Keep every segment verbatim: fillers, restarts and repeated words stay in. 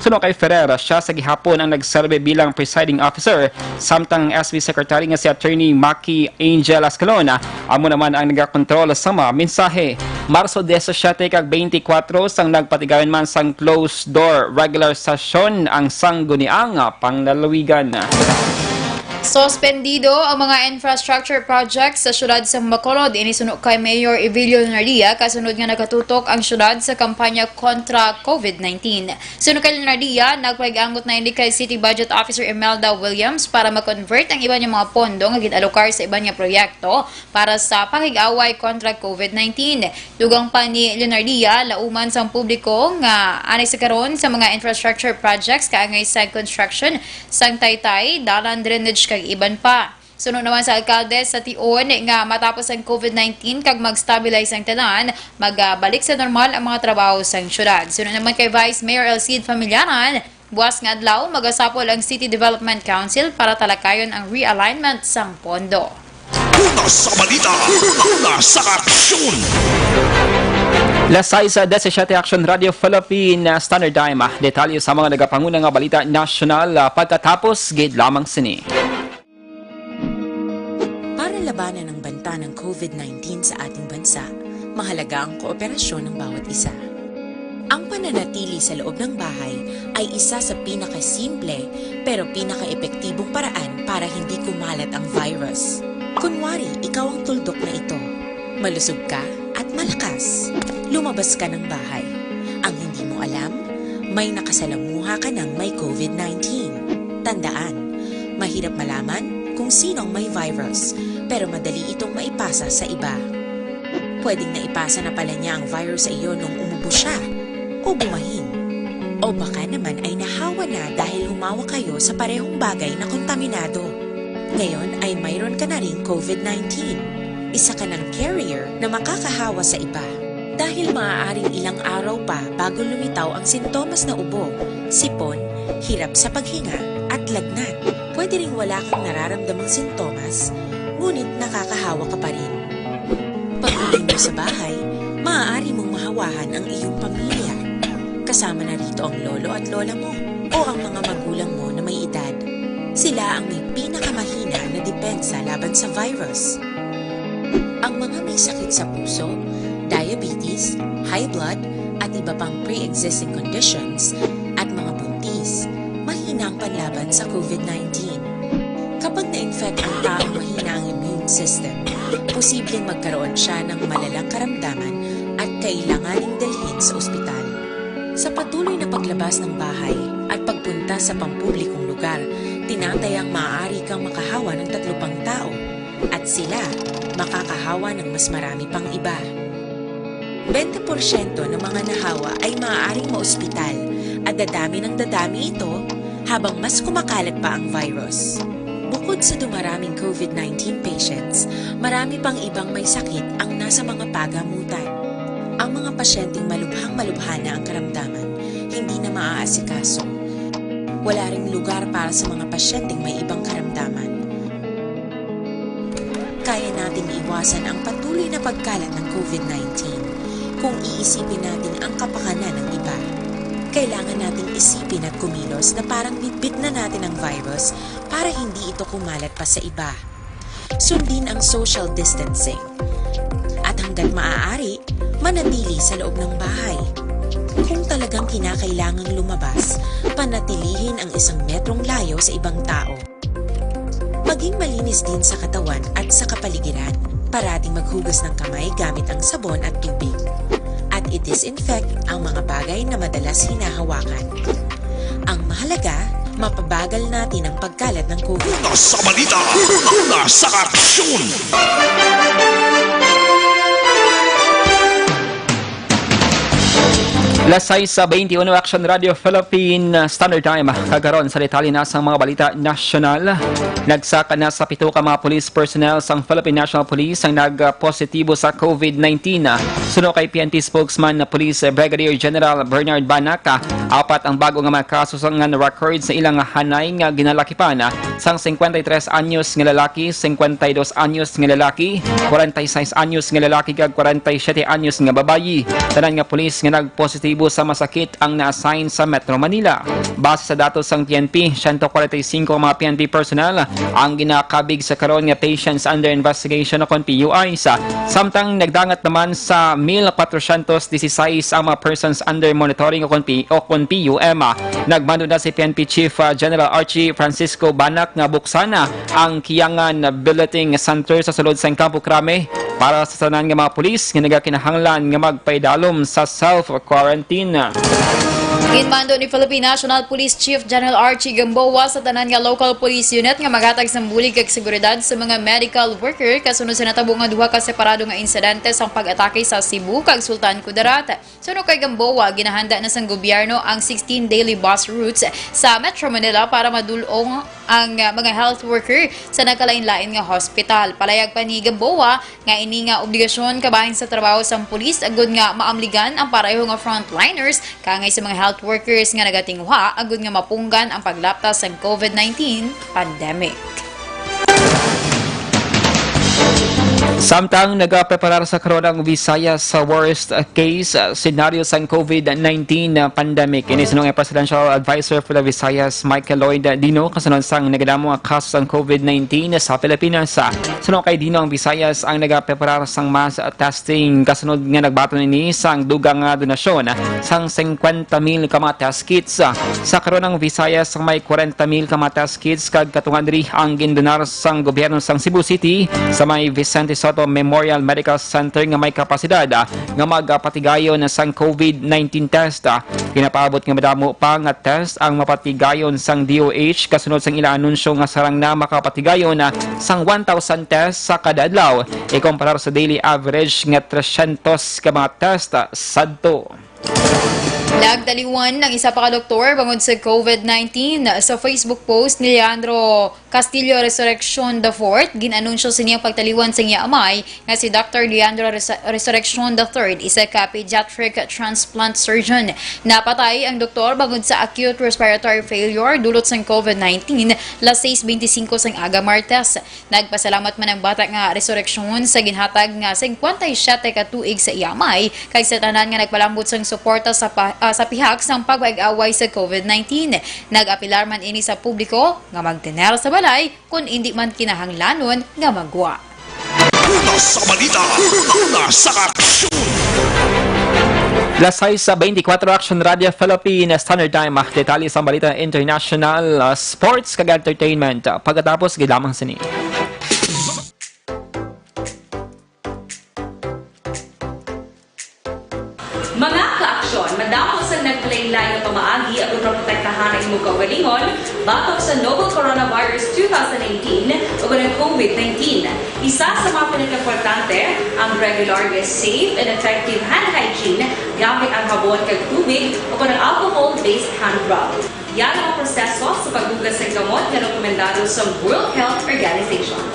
Suno kay Ferrer, siya sa gihapon ang nagserbe bilang presiding officer, samtang ang S B Secretary nga si Attorney Maki Angel Ascalon amo naman ang nagakontrol sa mga mensahe. Marso disisiete kag twenty-four sang nagpatigayon man sang closed door regular session ang Sangguniang Panglalawigan. Suspendido ang mga infrastructure projects sa siyudad sa Bacolod, ini suno kay Mayor Evilio Leonardia, kasunod nga nagatutok ang siyudad sa kampanya kontra COVID nineteen. Suno kay Leonardia, nagpahig-angot na ini kay City Budget Officer Imelda Williams para ma-convert ang iban nga mga pondo nga gin-alokar sa iban nga proyekto para sa pakig-away kontra COVID nineteen. Dugang pa ni Leonardia, lauman sang publiko nga anay sa karon sa mga infrastructure projects kaangay sa construction sang Taytay, dalan, drainage kag iban pa. Suno naman sa alkalde sa tion nga matapos ang COVID nineteen kag mag-stabilize ang tanan, magabalik sa normal ang mga trabaho sang syudad. Suno naman kay Vice Mayor Elcid Familiaran, buas nga adlaw magasapol ang City Development Council para talakayon ang realignment sang pondo. Una sa balita, una sa aksyon. Las sais disisiete, Action Radio Philippine Standard Time. Detalye sa mga nagapanguna nga balita nasyonal, ah, pagkatapos gid lamang sini. Para labanan ang banta ng COVID nineteen sa ating bansa, mahalaga ang kooperasyon ng bawat isa. Ang pananatili sa loob ng bahay ay isa sa pinakasimple pero pinakaepektibong paraan para hindi kumalat ang virus. Kunwari, ikaw ang tuldok na ito. Malusog ka at malakas. Lumabas ka ng bahay. Ang hindi mo alam, may nakasalamuha ka ng may COVID nineteen. Tandaan, mahirap malaman kung sino ang may virus, pero madali itong maipasa sa iba. Pwedeng naipasa na pala niya ang virus sa iyo nung umubo siya o bumahin. O baka naman ay nahawa na dahil humawak kayo sa parehong bagay na kontaminado. Ngayon ay mayroon ka na ring COVID nineteen. Isa ka ng carrier na makakahawa sa iba. Dahil maaaring ilang araw pa bago lumitaw ang sintomas na ubo, sipon, hirap sa paghinga, at lagnat. Pwede ring wala kang nararamdamang sintomas, ngunit nakakahawa ka pa rin. Pag-uwi mo sa bahay, maaari mong mahawahan ang iyong pamilya. Kasama na rito ang lolo at lola mo o ang mga magulang mo na may edad. Sila ang may pinakamahina na depensa laban sa virus. Ang mga may sakit sa puso, diabetes, high blood, at iba pang pre-existing conditions, at mga buntis, mahina ang panlaban sa COVID nineteen. Kapag na-infect ang taong mahina ang immune system, posibleng magkaroon siya ng malalang karamdaman at kailanganing dalhin sa ospital. Sa patuloy na paglabas ng bahay at pagpunta sa pampublikong lugar, tinatayang maaari kang makahawa ng tatlo pang tao at sila makakahawa ng mas marami pang iba. Bente porsyento ng mga nahawa ay maaaring maospital at dadami ng dadami ito habang mas kumakalat pa ang virus. Bukod sa dumaraming COVID nineteen patients, marami pang ibang may sakit ang nasa mga pagamutan. Ang mga pasyenteng malubhang-malubha na ang karamdaman, hindi na maaasikaso. Wala ring lugar para sa mga pasyenteng may ibang karamdaman. Kaya nating iwasan ang patuloy na pagkalat ng COVID nineteen kung iisipin natin ang kapakanan ng iba. Kailangan nating isipin at kumilos na parang bitbit na natin ang virus para hindi ito kumalat pa sa iba. Sundin ang social distancing. At hanggat maaari, manatili sa loob ng bahay. Kung talagang kinakailangang lumabas, panatilihin ang isang metrong layo sa ibang tao. Maging malinis din sa katawan at sa kapaligiran. Parating maghugas ng kamay gamit ang sabon at tubig. At i-disinfect ang mga bagay na madalas hinahawakan. Ang mahalaga, mapabagal natin ang pagkalat ng COVID. Una sa balita, una sa aksyon. Las sais sa twenty-one, Action Radio Philippine Standard Time. Kagaron sa detalye na sang mga balita nasyonal. Nagsaka na sa pito ka mga police personnel sang Philippine National Police ang nagpositibo sa COVID nineteen. Suno kay P N P spokesman na Police Brigadier General Bernard Banac, apat ang bago nga mga kaso sa nga record sa ilang hanay nga ginalakipan, sang cincuenta y tres anyos nga lalaki, cincuenta y dos anyos nga lalaki, cuarenta y seis anyos nga lalaki, kag cuarenta y siete anyos nga babayi. Tanan nga pulis nga nagpositibo sa masakit ang na-assign sa Metro Manila. Base sa datos sang P N P, siyento kwarenta y singko ang mga P N P personnel ang ginakabig sa karon nga patients under investigation o kon P U Is. Samtang nagdangat naman sa mil kwatrosyentos disisais ang mga persons under monitoring o kon P-, o kon P U M. Nagmando na si P N P Chief, ah, General Archie Francisco Banac nga buksan na ang Kiangan Billeting Center sa sulod sang Campo Crame para sa tanan nga mga pulis nga nagakinahanglan nga magpaidalom sa self-quarantine. Ginmando ni Philippine National Police Chief General Archie Gamboa sa tanan nga local police unit nga maghatag sang bulig kag seguridad sa mga medical worker kasunod sa natabo nga duha ka separado nga insidente sang pag-atake sa Cebu kag Sultan Kudarat. Suno kay Gamboa, ginahanda na sang gobyerno ang sixteen daily bus routes sa Metro Manila para madul-ong ang, ah, mga health worker sa nagkalain-lain nga hospital. Palayag pa ni Gamboa nga ini nga obligasyon kabahin sa trabaho sang pulis agud nga maamligan ang pareho nga frontliners kangay sa mga health workers nga nagatinguha agud nga mapunggan ang paglaptas sang covid nineteen pandemic. Samtang nagapreparar sa karon ang Visayas sa worst case scenario sang covid nineteen pandemic, ini suno kay Presidential Advisor for the Visayas, Michael Lloyd Dino, kasunod sang nagadamo nga kaso sang covid nineteen sa Pilipinas. Suno kay Dino, ang Visayas ang nagapreparar sang mass testing kasunod nga nagbaton ini sang dugang nga donasyon sang singkwenta mil ka mga test kits. Sa karon, ang Visayas may kwarenta mil ka mga test kits kag katong diri ang gindonar sang gobyerno sang Cebu City sa may Vicente Sotto Memorial Medical Center nga may kapasidad, ah, nga magapatigayon sang covid nineteen test. Ah, ginapaabot nga madamo pa nga test ang mapatigayon sang D O H kasunod sang ila anunsyo nga sarang na makapatigayon, ah, sang one thousand test sa kada adlaw, ikumparar sa daily average nga tresyentos ka mga test, ah, sadto. Nagtaliwan ang isa pa ka doktor bangod sa covid nineteen. Sa Facebook post ni Leandro Castillo Resurreccion the fourth, gin-anunsyo sini ang pagtaliwan sa iya amay nga si Doctor Leandro Res-, Resurreccion the third, isa ka pediatric transplant surgeon. Napatay ang doktor bangod sa acute respiratory failure dulot sang covid nineteen, las sais beintisinko sang aga Martes. Nagpasalamat man ang bata nga resureksyon sa ginhatag nga singkwenta y siyete ka tuig sa iya amay kag sa tanan nga nagpalambot sang suporta sa pa-, ah, sa pihak sang pagpaig-away sa covid nineteen. Nag-apelar man ini sa publiko nga magtener sa balay kon indi man kinahanglanon nga maggwa. Una sa balita, una sa aksyon. Las sais sa twenty-four Action Radio Philippines Standard Time. Detalye sa balita international, ah, sports kag entertainment. Pagkatapos, gid lamang sini. Mga kaaksyon, madamo sang naglain-lain nga pamaagi aron maprotektahan ang imo kaugalingon batok sa novel coronavirus two thousand nineteen ug ang covid nineteen. Isa sa mga pinakaimportante ang regular nga safe and effective hand hygiene gamit ang habon kag tubig o kon ang alcohol-based hand rub. Yara ang proseso sa paghugas sang kamot nga rekomendado sa World Health Organization.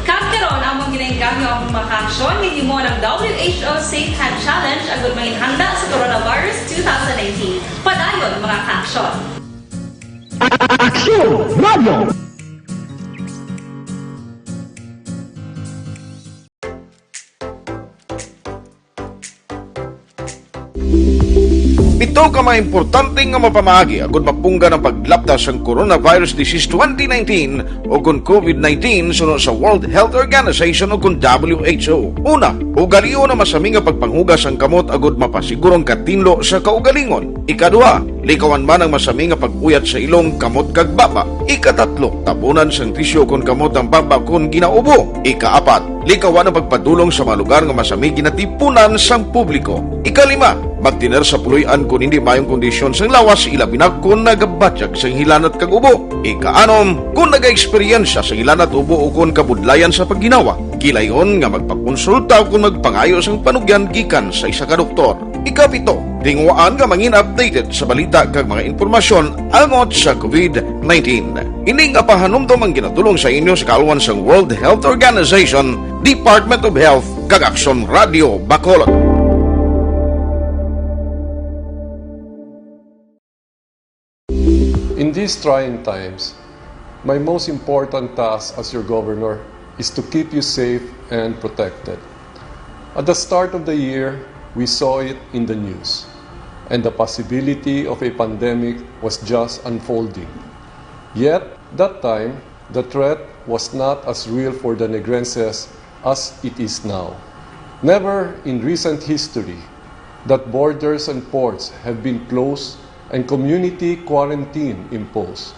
Kag karon, among ginaengganyo ang mga kaaksyon nga gihimo ng W H O Safe Hand Challenge agud manginhanda sa coronavirus two thousand nineteen. Padayon, mga kaaksyon. Aksyon Radio! Pito ka mga importante nga mapamaagi agud mapunggan ang paglapta sang coronavirus disease twenty nineteen o kon COVID nineteen suno sa World Health Organization o kon W H O. Una, ugalion ang masami nga pagpanghugas sang kamot agud mapasiguro ang katinlo sa kaugalingon. Ikaduha, likawan man ang masami nga pag-uyat sa ilong, kamot kag baba. Ikatatlo, tabunan sang tisyo kon kamot ang baba kon ginaubo. Ikaapat, likawan ang pagpadulong sa mga lugar nga masami ginatipunan sang publiko. Ikalima, magtener sa puloy-an kon hindi maayong kondisyon sang lawas, ilabi na kon nagabatyag sang hilanat kag ubo. Ikaanom, kon nagaeksperyensya sang hilanat, ubo o kon kabudlayan sa pagginawa, gilayon nga magpakonsulta o kon magpangayo sang panugyan gikan sa isa ka doktor. Ikapito, tinguhaan nga mangin updated sa balita kag mga impormasyon angot sa COVID nineteen. Ini nga pahanumdom ang ginatulong sa inyo sa kaalwan sang World Health Organization, Department of Health, kag Aksyon Radio Bacolod. In these trying times, my most important task as your governor is to keep you safe and protected. At the start of the year, we saw it in the news, and the possibility of a pandemic was just unfolding. Yet, that time, the threat was not as real for the Negrenses as it is now. Never in recent history that borders and ports have been closed and community quarantine imposed.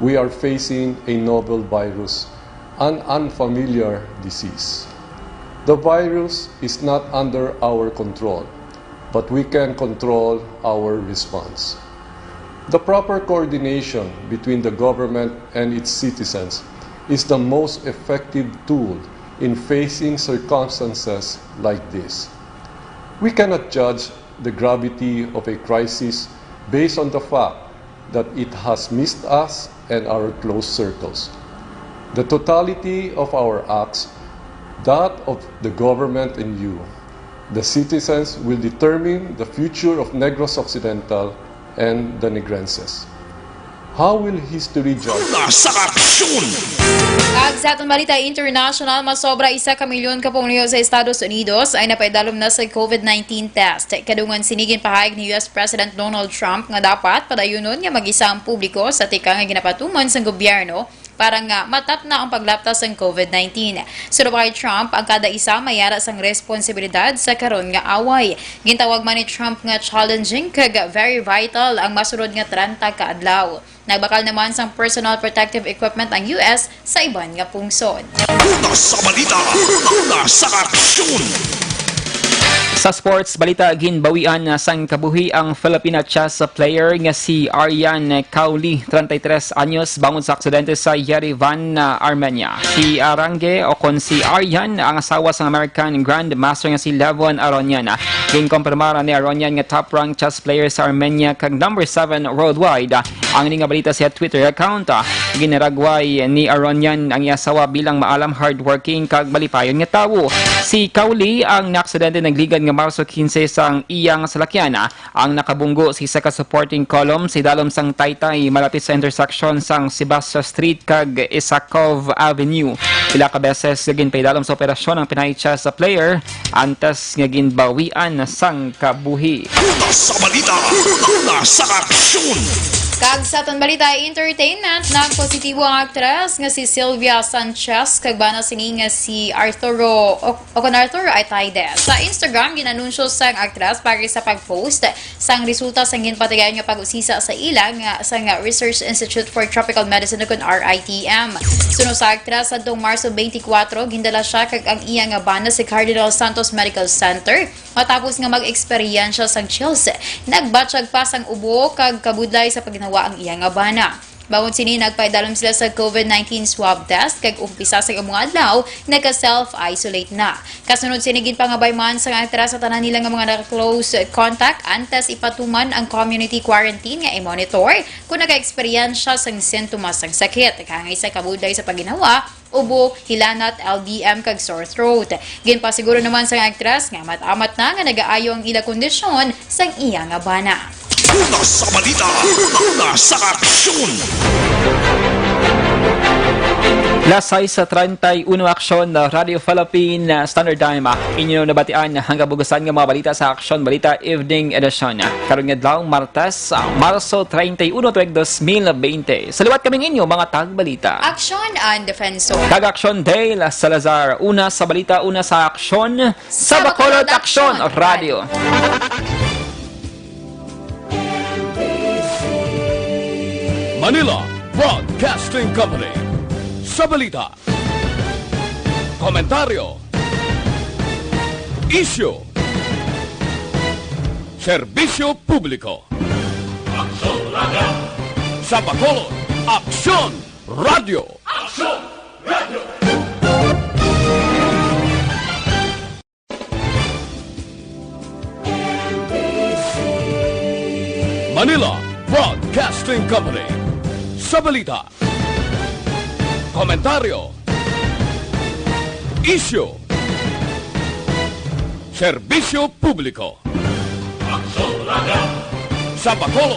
We are facing a novel virus, an unfamiliar disease. The virus is not under our control, but we can control our response. The proper coordination between the government and its citizens is the most effective tool in facing circumstances like this. We cannot judge the gravity of a crisis based on the fact that it has missed us and our close circles. The totality of our acts, that of the government and you, the citizens, will determine the future of Negros Occidental and the Negrenses. How will history judge? Una sa aksyon! Kag sa aton balita international, masobra isa ka milyon ka pumuluyo sa Estados Unidos ay napaidalom na sa COVID nineteen test. Kadungan sini, ginpahayag ni U S President Donald Trump nga dapat padayunon nga mag-isa ang publiko sa tikang nga ginapatuman sang gobyerno para nga matapna ang paglapta sang COVID nineteen. Suno pa kay Trump, ang kada isa may ara sang responsibilidad sa karon nga away. Gintawag man ni Trump nga challenging kag very vital ang masunod nga trenta ka adlaw. Nagbakal naman sang personal protective equipment ang U S sa iban nga pungsod. Una sa balita, una sa aksyon! Sa sports balita, ginbawian na sang kabuhi ang Filipina chess player nga si Aryan Kauli, treinta y tres anyos, bangod sa aksidente sa Yerevan, ah, Armenia. Si Arange o kon si Aryan ang asawa sang American Grandmaster nga si Levon Aronian. Ginkompirmar ni Aronian nga top-ranked chess player sa Armenia kag number seven worldwide. Ang ini nga balita sa Twitter account. Ginaragway ni Aronian ang iya asawa bilang maalam, hardworking, kag malipayon nga tawo. Si Kauli ang naaksidente nagligad nga Marso quince sang iyang salakyan, ang nakabunggo sa isa ka supporting column sa idalom sang taytay malapit sa intersection sang Sebastian Street kag Isakov Avenue. Pila ka beses ginpaidalom sa operasyon ang Pinay chess player antes nga ginbawian sang kabuhi. Una sa balita, una sa aksyon! Kag sa aton balita, entertainment, nagpositibo ang aktres nga si Sylvia Sanchez kag bana sini nga si Arturo o, o kon Arturo Ataide. Sa Instagram, ginanunsyo sang aktres paagi sa pag-post sang resulta sang ginpatigayon nga pag-usisa sa ila nga sang Research Institute for Tropical Medicine o kon R I T M. Suno sa aktres, adtong Marso twenty-four, gindala siya kag ang iya nga bana sa Cardinal Santos Medical Center. Matapos nga mag-eksperyensya sang chills, nagbatyag pa sang ubo kag kabudlay sa pagginhawa ang iya nga bana. Bangod sini, nagpaidalom sila sa COVID nineteen swab test kag umpisa sa amo nga adlaw, naka-self-isolate na. Kasunod sini, ginpangabay man sang aktres sa tanan nila nga mga naka-close contact antes ipatuman ang community quarantine nga i-monitor kung naka-eksperyensya sang sintomas sang sakit, kaangay sa kabudlay sa pagginhawa, ubo, hilanat, L D M, kag sore throat. Ginpasiguro naman sang aktres nga amat-amat na nga nagaayo ang ila kondisyon sang iya nga bana. Una sa balita, una, una sa aksyon. Las sais treinta y uno, Aksyon, uh, Radio Philippine, uh, Standard Time. Uh, inyo nabatian ang kabugasan nga mga balita sa Aksyon Balita Evening Edition. Karon nga adlaw, Martes, uh, Marso treinta y uno, tuig dos mil bente. Sa liwat kaming inyo, mga tagbalita. Aksyon and Defenso. Kag Aksyon Dale Salazar. Una sa balita, una sa aksyon. Sa Bacolod Aksyon Radio. Manila Broadcasting Company. Sa balita, komentaryo, isyu, serbisyo publiko. Aksyon Radio. Sa Bacolod, Aksyon Radio. Aksyon Radio. Manila Broadcasting Company. Sa balita, komentaryo, isyu, serbisyo publiko. Aksyon Radio. Sa Bacolod,